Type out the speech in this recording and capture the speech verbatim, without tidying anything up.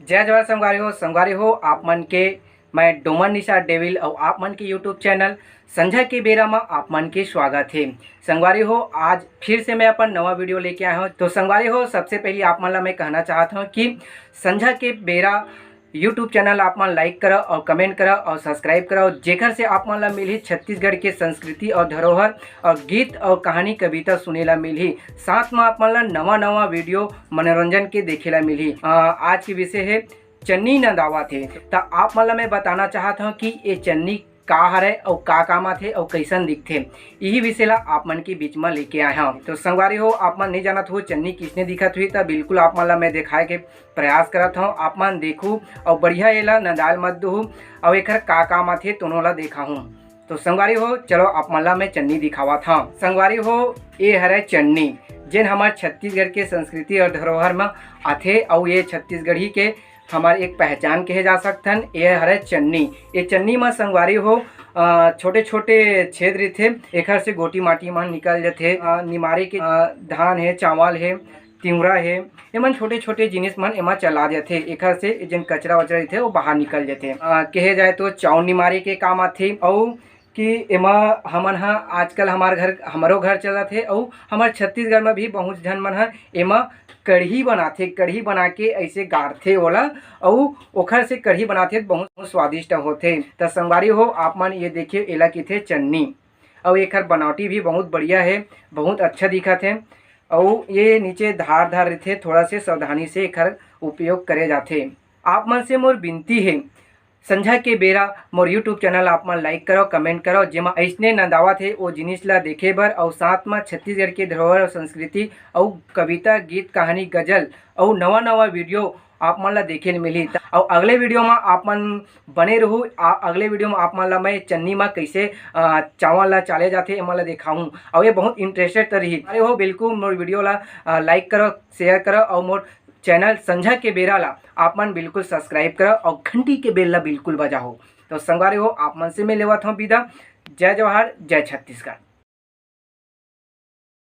जय जोहार संगवारी हो। संगवारी हो, आप मन के मैं डोमन निषाद डेविल अउ आप मन के YouTube चैनल संझा के बेरा म आप मन के स्वागत हे। संगवारी हो, आज फिर से मैं अपन नवा वीडियो लेके आया हूँ। तो संगवारी हो, सबसे पहले आप मन ला मैं कहना चाहत हूँ कि संझा के बेरा YouTube चैनल आप मन लाइक करव अउ कमेंट करव अउ सब्सक्राइब करव, जेकर से आप मन ला मिलही छत्तीसगढ़ के संस्कृति अउ धरोहर अउ गीत अउ कहानी कविता सुने ला मिलही। साथ म आप मन ला नवा नवा वीडियो मनोरंजन के देखे ला मिलही। अ, आज के विषय हे चन्नी नंदावत हे। त आप मन ला मैं बताना चाहत हूँ कि ये चन्नी का हरय अउ का काम आथे अउ कइसन दिखथे, इही विषय ला आप मन के बीच म लेके आए हव। तो संगवारी हो, आप मन नइ जानत हो चन्नी किसने दिखत हुई, त बिल्कुल आप मन ला मैं देखाए के प्रयास करत हव। आप मन देखू अउ बढ़िया एला नंदाल मत दुहू अउ एखर का काम आथे, तोनो ला देखाहूँ। तो संगवारी हो, चलो आप मन ला मैं चन्नी दिखावत हव। संगवारी हो, ये हरय चन्नी, जेन हमर छत्तीसगढ़ के संस्कृति अउ धरोहर म आथे अउ ये छत्तीसगढ़ी के हमर एक पहचान कहे जा सकथन। ये हरय चन्नी। ये चन्नी म संगवारी हो, अ, छोटे-छोटे छेद रहिथे, एखर से गोटी माटी मन निकल जथे। अ, निमारे के, अ, धान हे, चावल हे, तिंवरा हे, एमन छोटे-छोटे जिनिस मन एमा चला जथे। एखर से जेन कचरा वचरा रहिथे, वो बाहर निकल जथे। अ, कहे जाए तो चाउर निमारे के काम आथे। अउ कि एमा हमन ह आजकल हमार घर, हमरो घर चलत हे, अउ हमर छत्तीसगढ़ म भी बहुत झन मन ह एमा कढ़ी बनाथे। कढ़ी बना के ऐसे गाड़थे ओला, अउ ओखर से कढ़ी बनाथे, बहुत स्वादिष्ट होथे। त संगवारी हो, आप मन ये देखिए, एला किथे चन्नी, अउ एखर बनावटी भी बहुत बढ़िया हे, बहुत अच्छा दिखत हे। अउ ये नीचे धार धार रहिथे, थोड़ा से सावधानी से एखर उपयोग करे जाथे। आप मन से मोर बिनती हे, संझा के बेरा मोर YouTube चैनल आप मन लाइक करव, कमेंट करव, जेमा अइसने नंदावत हे ओ जिनिस ला देखे बर, अउ साथ म छत्तीसगढ़ के धरोहर अउ संस्कृति अउ कविता, गीत, कहानी, गजल अउ नवा नवा वीडियो आप मन ला देखे ल मिलही। त-, अउ अगले वीडियो म आप मन बने रहू। आ, अगले वीडियो म आप मन ला मैं चन्नी म कइसे, अ, चावल ला चाले जाथे, एमन ला देखाहूँ। अउ ये बहुत इंटरेस्टेड त रही। अरे हो, बिल्कुल मोर वीडियो ला, अ, लाइक करव, शेयर करव अउ मोर चैनल संझा के बेरा ला आप मन बिल्कुल सब्सक्राइब करव अउ घंटी के बेल ला बिल्कुल बजाहू। तो संगवारी हो, आप मन से मैं लेवत हूँ विदा। जय जोहार, जय छत्तीसगढ़।